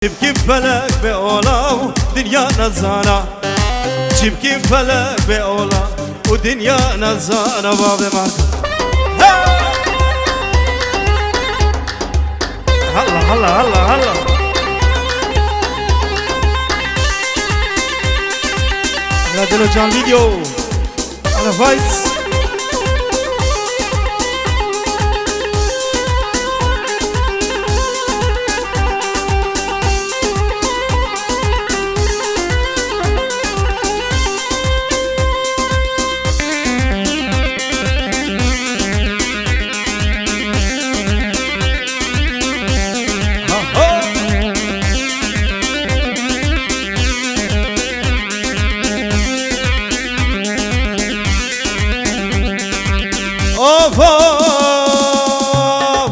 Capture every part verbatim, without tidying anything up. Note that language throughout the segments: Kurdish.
Çi bikim felek bê ola û dinya nezana. Çi bikim felek bê ola û dinya nezana, bavê Marka. Hey! Halla, halla, halla, halla. Radyo Can Video. Ana Vice. Of, of,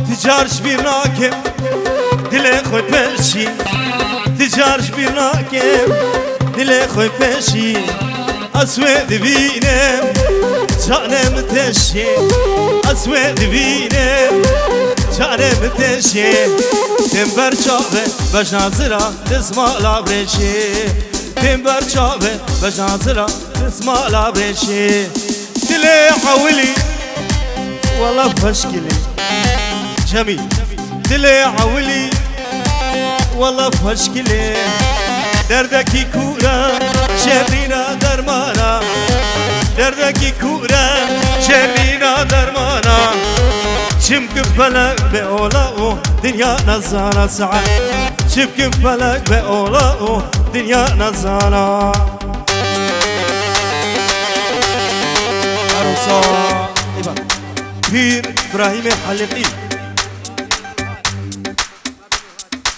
ti car ji bîr nakim, dilê xwe peşî. Ti car ji bîr nakim, dilê xwe peşî. Ez wê dibînim, canê min teşê. Ez wê dibînim, canê min teşê. Tim ber çavê bejna zira, dizmala birêşê. Tim ber çavê bejna zira, dizmala birêşê. Dilê ewilî, wela feşkilî. Cemîl. Dilê ewilî, wela feşkilê. Derdekî kûr e, şerîna dermana. Derdekî kûr e, şerîna dermana. Çimkim felek bê ola û dinya nezana saet. Çimkim felek bê ola û dinya nezana. Arosa. Pîr Birahîmê Heliqî.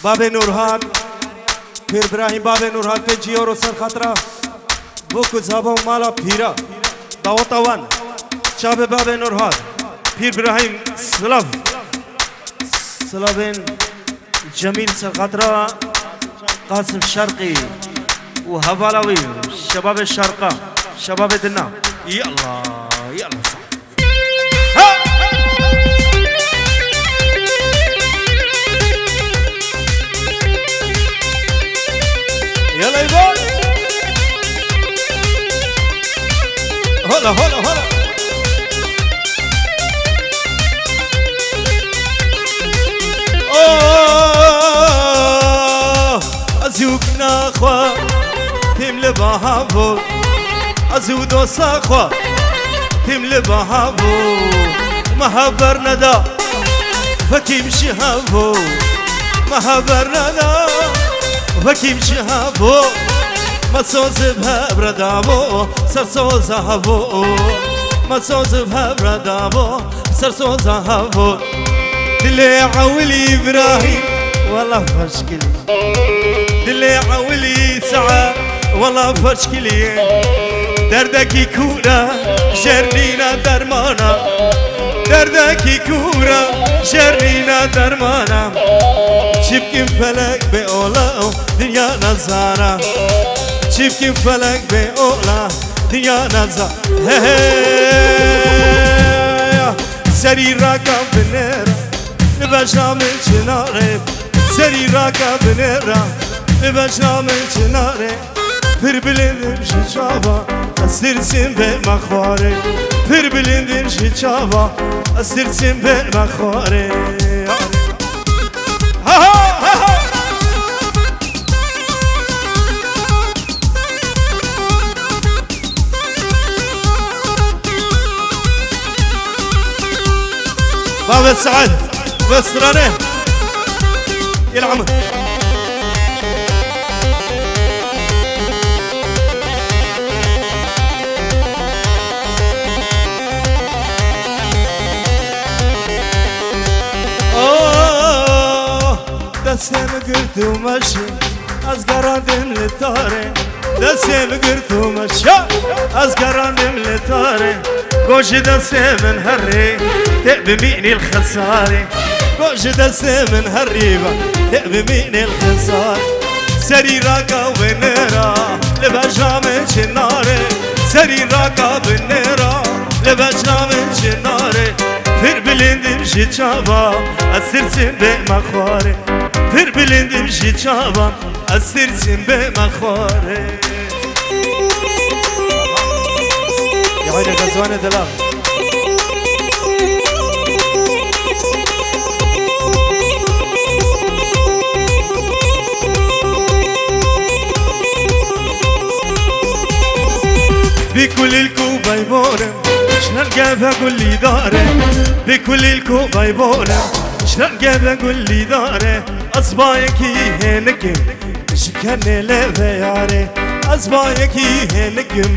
Babê Nurhan. Pîr Birahîm, babê Nurhan, pêncî euro ser xatira. Bo ku zava û mala pîra. Daweta wan. Çavê babê Nurhan. Pîr Birahîm, silav. Silavên Cemîl ser xatira Qasim Şerqî û hevala wî, şebabê Şerqa, şebabê dina. Yallah, yallah. Yala, Îvan. Hola, hola, hola. Oh, ez û kina xwe têm li baha bû. Ez û dosta xwe têm li baha bû. Me heber neda vekî min ji hev bû. Me heber neda vekî min ji hev bû. Me soz bi hev re dabû, ser soza hev bû. Me soz bi hev re dabû, ser soza hev bû. Dilê ewilî Îbrahîm, wela feşkilî. Dilê ewilî Se'ed, wela feşkilî. Derdekî kûr e, jêr nîne dermana. Derdekî kûr e, jêr nîne dermana. Çi bikim felek bê ola û dinya nezana. Çi bikim felek bê ola, dinya neza. He, he. Serî raka binêra, li bejna min çinarê. Serî raka binêra, li bejna min çinarê. Pir bilind im ji çava, ez tirsim bême xwarê. Pir bilind im ji çava, ez tirsim bême xwarê. Ha, ha, ha, ha. Bavê Se'ed, ve strane. Yel amir. Oh, destê min girt û meşî, ez gerandim li tarê. Destê min girt û meşî, ez gerandim li tarê. Got ji destê min herê, tê bimînî li xesarê. Got ji destê min herî ve, tê bimînî li xesarê. Serî raka wê nêra, li bejna min çinarê. Serî raka binêra, li bejna min çinarê. Pir bilindim ji çava, ez tirsim bême xwarê. Pir bilind im ji çavan, ez tirsim bême xwarê. Ya haydi, Gazvanê delal. Bi kulîlk û beyborê, şilengê ve gulî dare. Bi kulîlk û beyborê, şilengê ve gulî dare. Ez bayekî hênik im, ji kenê lê vê yarê. Ez bayekî hênik im,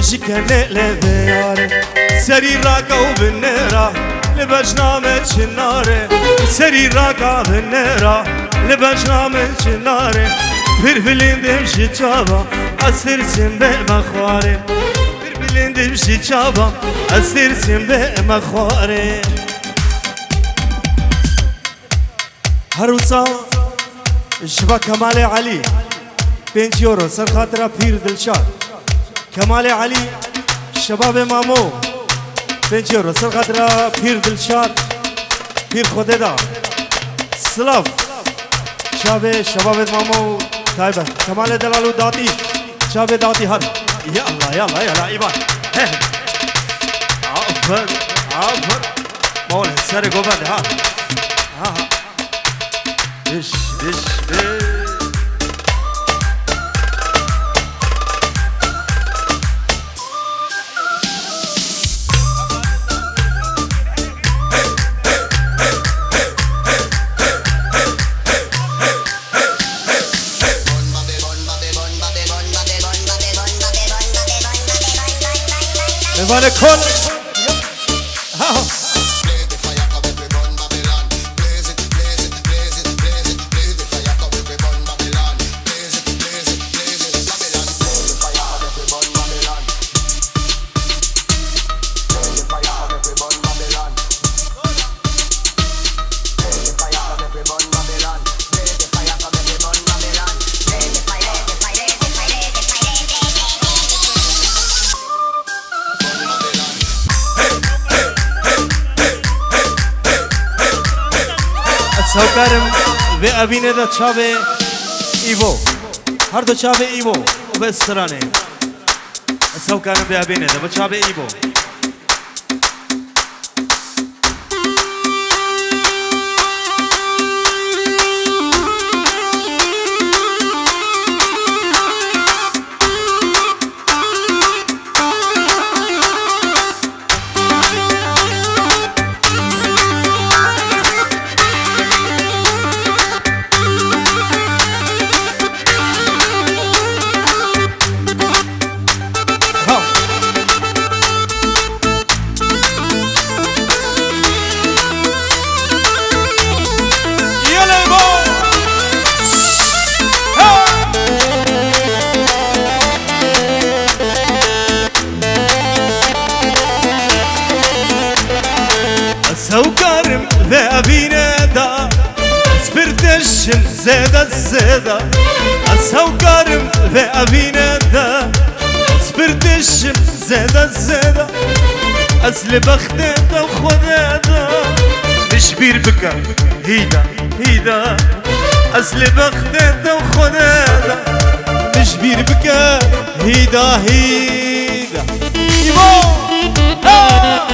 ji kenê lê vê yarê. Serî raka û binêra, li bejna me çinarê. Serî raka binêra, li bejna me çinarê. Pir bilind im ji çavan, ez tirsim bême xwarê. Pir bilind im ji çavan, ez tirsim bême xwarê. Her wisa ji ba Kemalê Elî, pênc euro, ser xatira Pîr Dilşad. Kemalê Elî, şebabê Mamo, pênc euro, ser xatira Pîr Dilşad, Pîr Xwedê da. Silav. Çavê şebabê Mamo taybet. Kemalê delal û datî. Çavê datî her. Ya Allah, ya Allah, ya Allah, îvan. He. Aferin, aferin. Mawle, serê govende ha. Ha, ha. Biş, biş, biş. Mêvanê kol. Ha. Ez hewkarim vê evînê de çavê Îvo. Her du çavê Îvo vê stranê. Ez hewkarim vê evînê de bi çavê Îvo. Ez hewkarim vê evîne de, ez pir tişim zêde zêde. Ez hewkarim vê evîne de, ez pir tişim zêde zêde. Ez li bextê te Xwedê de, min ji bîr bike hîda hîda. Ez li bextê te Xwedê de, min ji bîr bike hîda hîda. Îvo! Ha!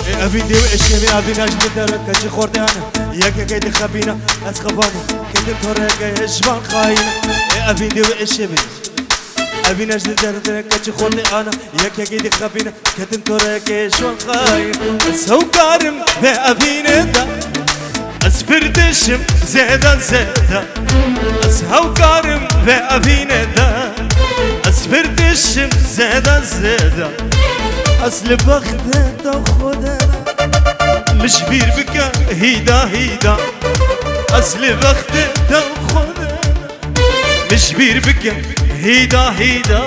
Ê, evîn dê û eşkevîn, evîn ez li dereke çi xortê hene. Yek yekê dixebîne, ez xebanî. Ketin toreke ji van xayîne. Ê, evîn dê û eşkevîn. Evîn ez li dereke çi xortê ana. Yek yekê dixebîne, ketin toreke ji van xayîne. Ez hewkarim vê evîne de. Ez pir tişim zêde zêde. Ez hewkarim vê evîne de. Ez pir tişim zêde zêde. Ez li bextê te Xwedê de, min ji bîr bike hîda hîda. Ez li bextê te Xwedê de, min ji bîr bike hîda hîda.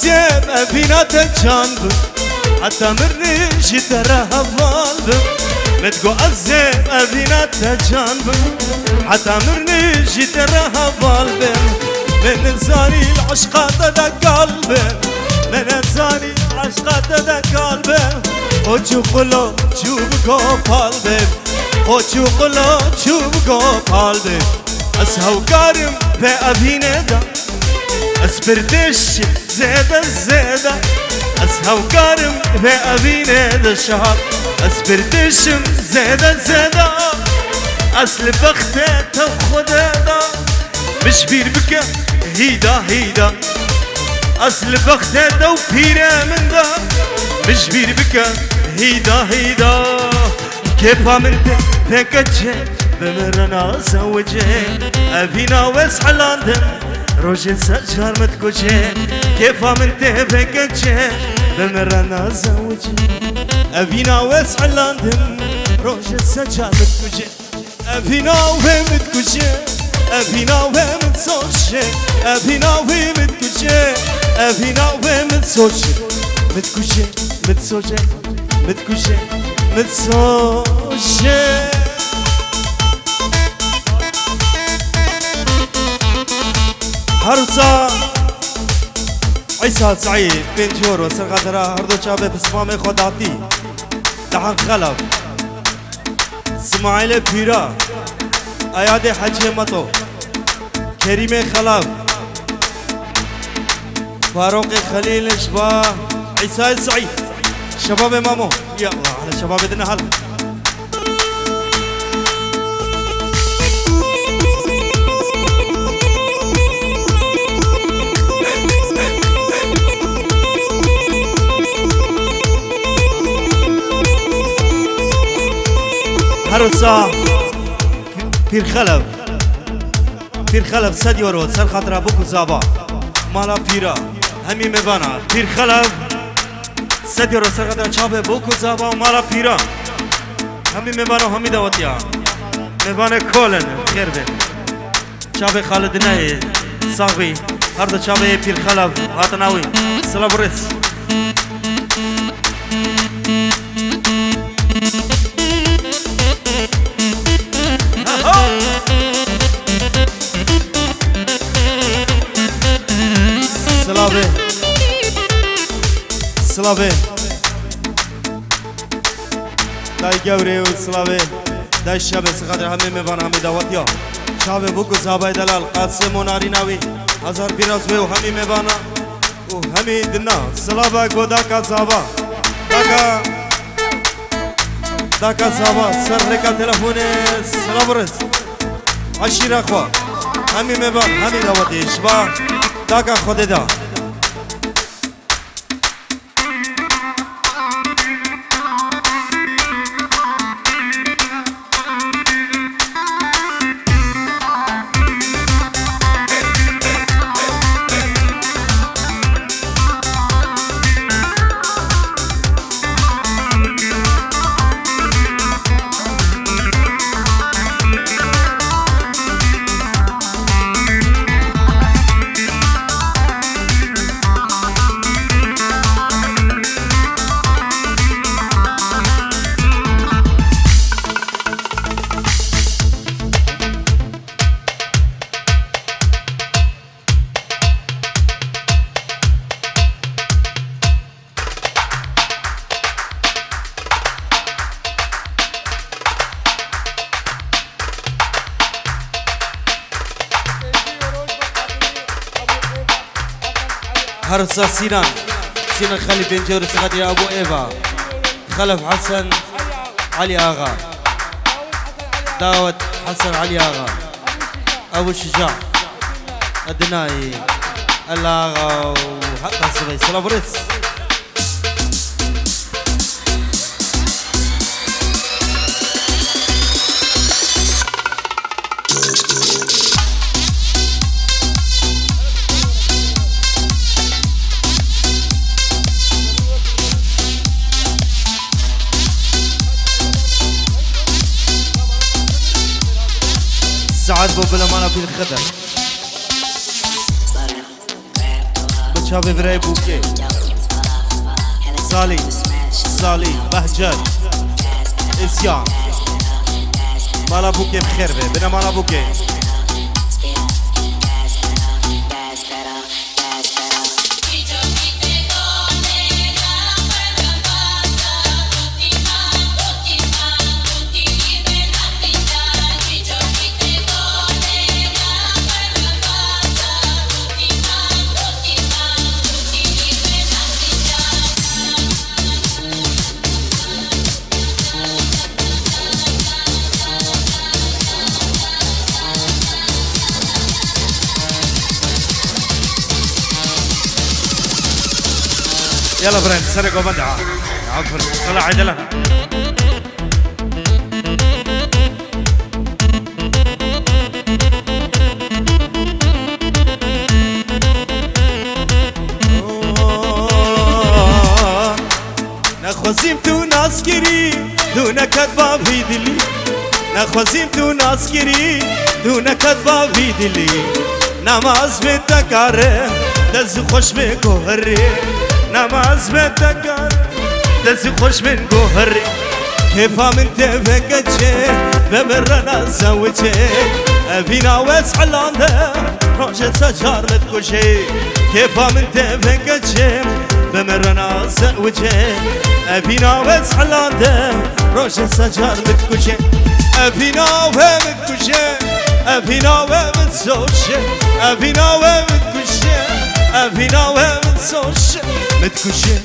Dêm evîna te can bim, heta mirinê jî te re heval bim. Min digot ez dêm evîna te can bim, heta mirinê jî te re heval bim. Min nizanî li eşqa te de kal bim, min nizanî li eşqa te de kal bim. Qoç û qulo çû bi gopal bim, qoç û qulo çû bi gopal bim. Ez hewkarim vê evînê de. Ez pirtişim zêde zêde. Ez hewkarim vê evînê de şehat. Ez pirtişim zêde zêde. Ez li bextê te Xwedê de. Min ji bîr bike hîda hîda. Ez li bextê te û pîrê min de. Min ji bîr bike hîda hîda. Kêfa min tê vê keçê, bi min re nazewicê. Evîna wê silandin, rojê ser car min dikujê. Kêfa min tê vê keçê, bi min re nazewicê. Evîna wê silandin, rojê ser car min dikujê. Evîna wê min dikujê, evîna wê min soşê. Evîna wê min dikujê, evîna wê min soşê. Min dikujê, min soşê. Min dikuje, min soje. Her wisa Îsa Seîd pêncî euro ser xatira her du çavê pismamê xwe datî. Dehan Xelef, Simaîlê Pîra, Eyadê Hecê Meto. Kerîmê Xelef, Faroqê Xelîl, ji ba Îsayê Seîd, şebabê Mamo. Ya Allah, hele şebabê din hal. Her wisa Pîr Xelef. Pîr Xelef sed euro ser xatira bûk û zava. Mala pîra. Hemî mêvana. Pîr Xelef sed euro ser xatira çavê bûk û zava û mala pîra. Hemî mêvana û hemî dawetiya. Mêvanê kol in. Xêr be. Çavê Xalidineyê. Sax bî. Her du çavê Pîr Xelef hatina wî. Silav û rêz. Silavê. Silavê. Day gewrê û silavê. Day şevê sixatê hemî mêvana hemî dawetiya. Çavê bûk û zavayê delal. Qasim û narîna wî. Hezar pîroz wê û hemî mêvana. û hemî dina. Silava go daka zava. Daka, daka zava ser rêka telefonê silav û rêz. Eşîra xwe. Hemî mêvan, hemî dawetê ji ba daka Xwedê da. Her wisa Sînan. Sînan Xelî pêncî euro sixatî Ebû Êva. Xelef Hesen Elî Axa. Dawet Hesen Elî Axa. Ebû Şija. Edinayî. El Axa û heta sibê. Silav û rêz. Saet bo bilemana Pîr Xidr. Bi Çavê birayê Bûkê. Salî, Salî, Behcet, Îsyan. Mala Bûkê bi xêr be, bine mala Bûkê. يلا برنس، سرق وبدعة. عفوا، طلع عدلها. Nexwazîm tu nas kirî, tu neket bavî dilî. Nexwazîm tu nas kirî, tu neket bavî dilî. Namaz me tekare, dez xweş me goherê. Namaz me tekare, dez xweş me goherê. Kêfa min tê veke çê, be min re nazewicê. Evîna wez elande, rojê secar min dikujê. Kêfa min tê veke çê, be min re nazewicê. Evîna wez elande, rojê secar min dikujê. Evîna we min dikujê. Evîna we min soşê. Evîna we min dikujê. Evîna we min soşê. Min dikujê.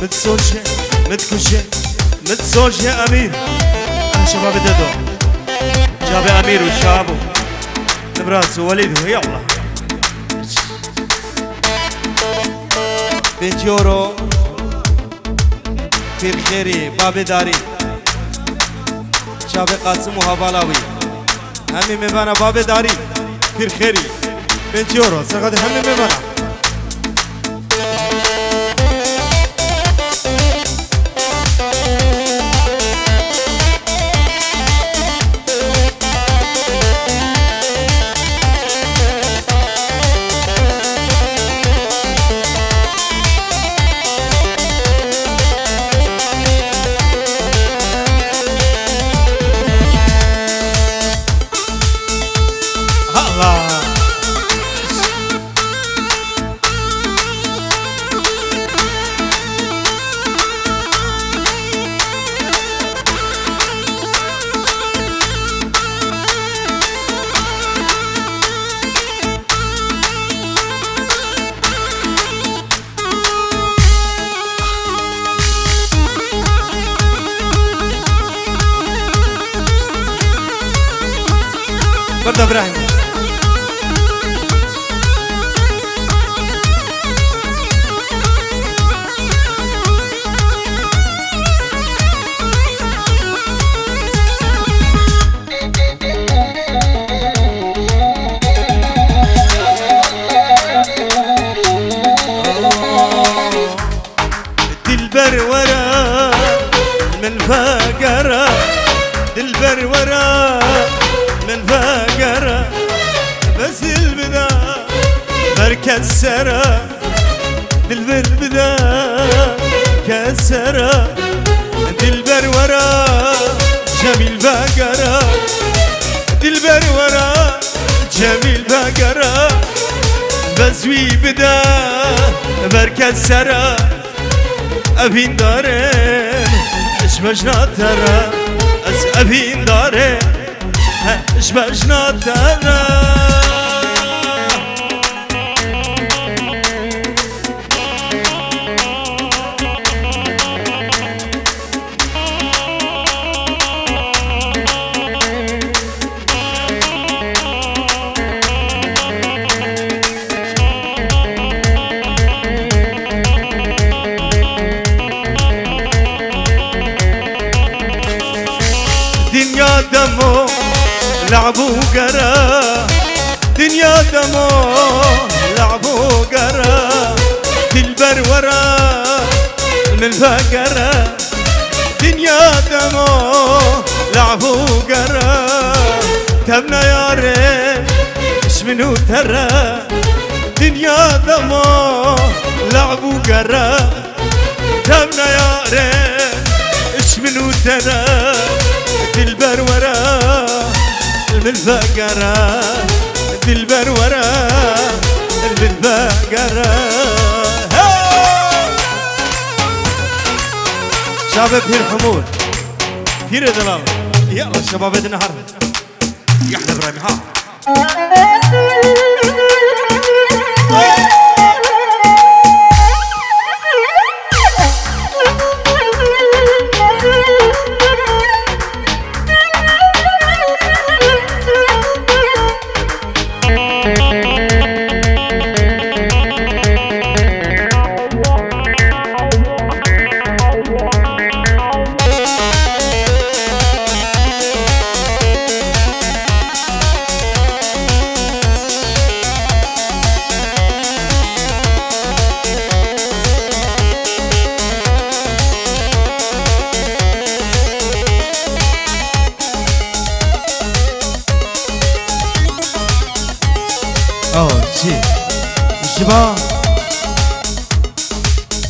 Min soşê. Min dikujê. Min soşê Emîr. Ah, şebabê Dedo. Çavê Emîr û Şabo. Nibras û Welîd û ya Allah. Pêncî euro. Pîr Xêrî, Babê Darî. Çavê Qasim û hevala wî. Hemî mêvana Babê Darî. Pîr Xêrî. Pêncî euro. Serxadê hemî mêvana. Allah! Berda Ibrahim. Dilber were min vegere, dilber were min vegere, bezil bide ber kes sere. Dilber bide kesere, dilber were Cemîl vegere. Dilber were Cemîl vegere, bezwî bide ber kesere. Evîndarê ji bejna te re, ez evîndarê ji bejna te re. Dinya demo le'b û gere. Dinya demo le'b û gere. Dilber were min vegere. Dinya demo le'b û gere. Tevne yarê ji min û te re. Di Ya dema le'b û gere, dem neyare, iş min û te re, dilber were, li min vegere, dilber were, li min vegere. Hey! Şabê Pîr Hemûr, Pîrê Delal, yalla şebabê din har. Yalla Îbrahîm, ha. Oh, çi? Ji ba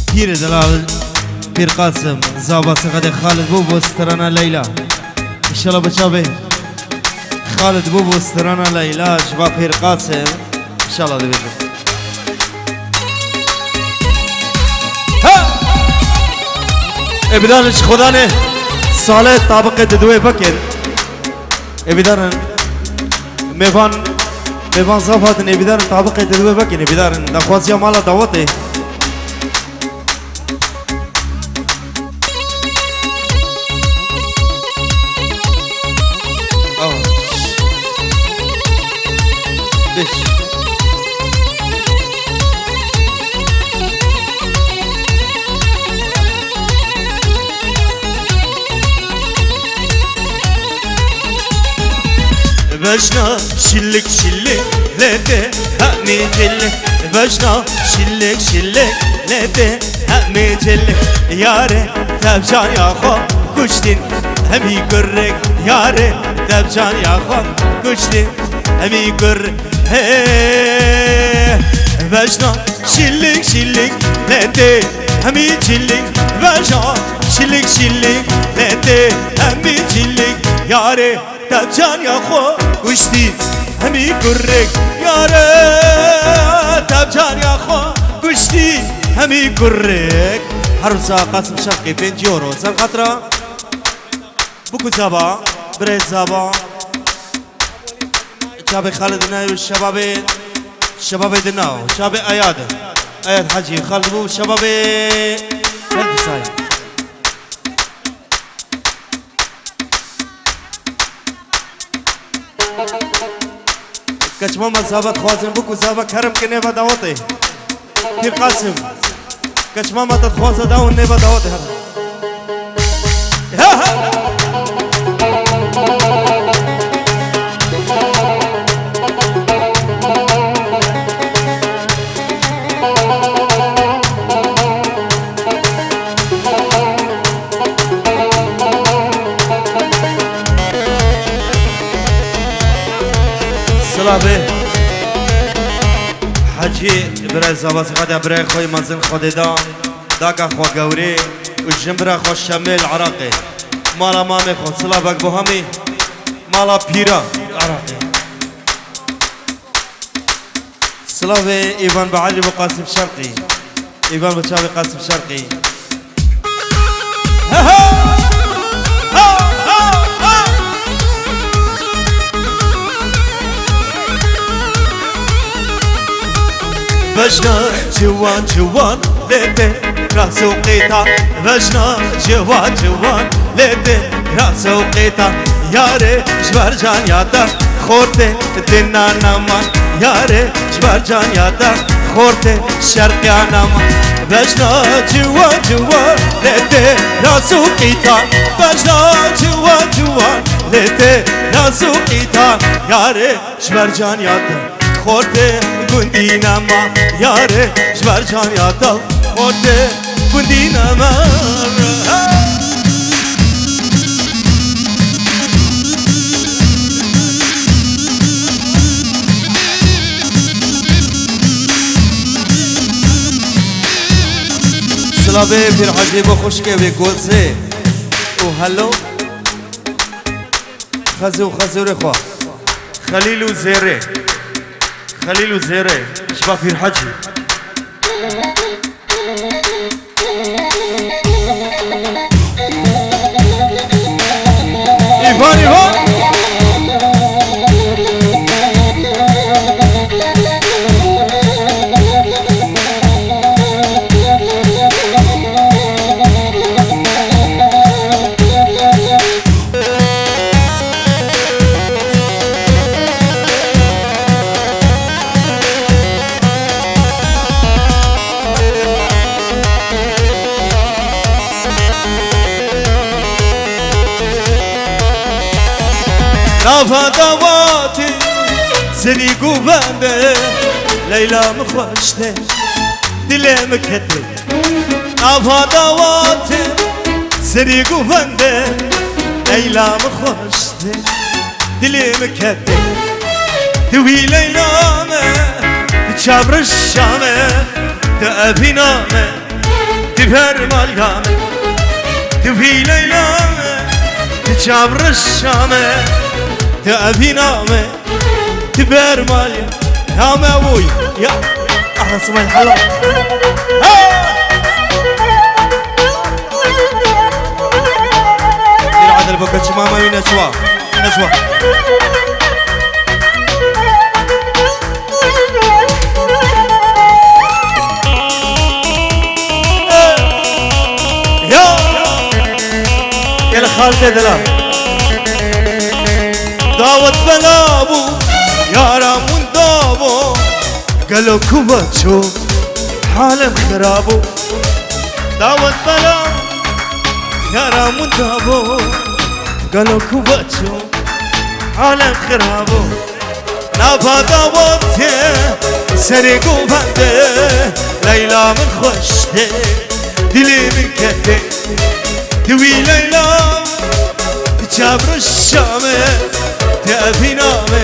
Pîrê Delal, Pîr Qasim, zava Sexadê Xalid bû bo strana Leyla. Înşallah bi çavê Xalid bû bo strana Leyla, ji ba Pîr Qasim. Înşallah dibêjin. Ha! Ê bidanin ji Xudanê salê tabiqê diduwê vekin. Ê bidanin mêvan, mêvan zaf hatin, ê bidanin tabiqê diduwê vekin, ê bidanin daxwaziya mala dawetê. Awa. Beş. Vejna şillik şillik lê tê hemî cillik. Vejna şillik şillik lê tê hemî cillik. Yarê tevcan ya xwe kuştîn hemî gurrek. Yarê tevcan ya xwe kuştîn hemî gurrek. Hey, vejna şillik şillik lê tê hemî cillik. Vejna şillik şillik lê tê hemî cillik. Yarê tevcan ya xwe kuştî hemî gurrek. Yare tevcan ya xwe kuştî hemî gurrek. Her wisa Qasim Şevqî pênc euro ser xatira. Biku zava, birê zava. Çavê Xalid ne şebabê, şebabê dina. Çavê Ayad. Ayad Hacî Xalid bû şebabê. Herdisay. Keçmama zava dixwazin bû ku zava kerem ki nêva dawetê. Pîr Qasim. Keçmama te dixwaze da û nêva dawetê her. Ha, ha. Silavê Hecî, birê zava Sexadê, birê xwe yê mezin Xwedê da, daka xwe gewrê û jin bira xwe Şemê li Iraqê. Mala mamê xwe, silavek bo hemî mala pîra Iraqê. Silavê Îvan Beelî bo Qasim Şerqî. Îvan bo çavê Qasim Şerqî. Vejna ciwan ciwan lê tê ras û qîta. Vejna ciwan ciwan lê tê ras û qîta. Yarê ji ber canya te xortê dina neman. Yarê ji ber canya te xortê şerqiya neman. Vejna ciwan ciwan lê tê ras û qîta. Vejna ciwan ciwan lê tê ras û qîta. Yarê ji ber canya te xortê gundî nema. Yarê ji ber canya te xortê gundî nema. Labê Pîr Hecî bo xwişkê wê Gozê û Helo. Xezê û xezûrê xwe. Xelîl û Zêrê. Xelîl û Zêrê. Ji ba Pîr Hecî. Îvan, îvan. Nava dawatê serî govende, Leyla min xweş tê, dilê min ketê. Nava dawatê serî govende, Leyla min xweş tê, dilê min ketê. Tu wî Leyla me, tu çavreşa me, tu evîna me. Tu ber maliya me, tu vî Leyla me, tu çavreşa me, tu evîna me, tu ber maliya. Ya me oy, ya. Ah, Sumel Helo. Ha! Bir adil bu kaçı mama yine çuva. Yine çuva. Ya! Gel xaltê dila. Dawet bela bû, yara min da bû. Gelo ku veço, halem xira bû. Dawet bela, yara min da bû. Gelo ku veço, halem xira bû. Nava dawatê serê govende, Leyla min xweş tê, dilê min ketê. Tu wî Leyla, tu çavreşa me, tu evîna me,